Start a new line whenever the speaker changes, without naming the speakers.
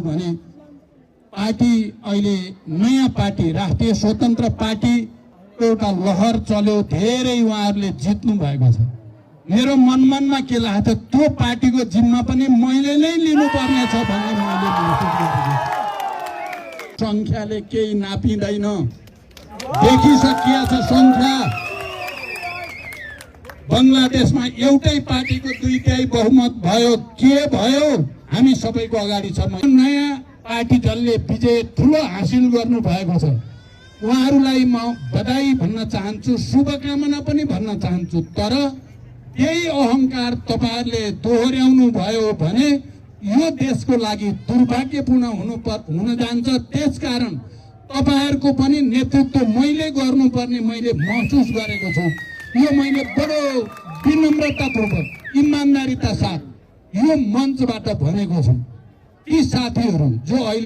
भने पार्टी अहिले नयाँ पार्टी राष्ट्रिय स्वतन्त्र पार्टी एउटा लहर चल्यो, धेरै उहाँहरूले जित्नु भएको छ। मेरो मनमनमा के लाग्छ, त्यो पार्टीको जिम्मा पनि मैले नै लिनुपर्ने छ भन्ने मैले महसुस गरेको। संख्याले केही नापिँदैन, देखिसकिया छ संख्या। बंगलादेशमा एउटै पार्टीको 2/3 बहुमत भयो, के भयो? हामी सबैको अगाडि छ। नयाँ पार्टी दलले विजय ठुलो हासिल गर्नु भएको छ। उहाँहरूलाई म बधाई भन्न चाहन्छु, शुभकामना पनि भन्न चाहन्छु। तर यही अहंकार तपाईहरुले दोहोर्याउनु भयो भने यो देशको लागि दुर्भाग्यपूर्ण हुन जान्छ। त्यसकारण तपाईहरुको पनि नेतृत्व मैले गर्नुपर्ने मैले महसुस गरेको छु। यो मैले बडो विनम्रतापूर्वक इमानदारीता साथ यो मञ्चबाट भनेको छु। यी साथीहरु जो अहिले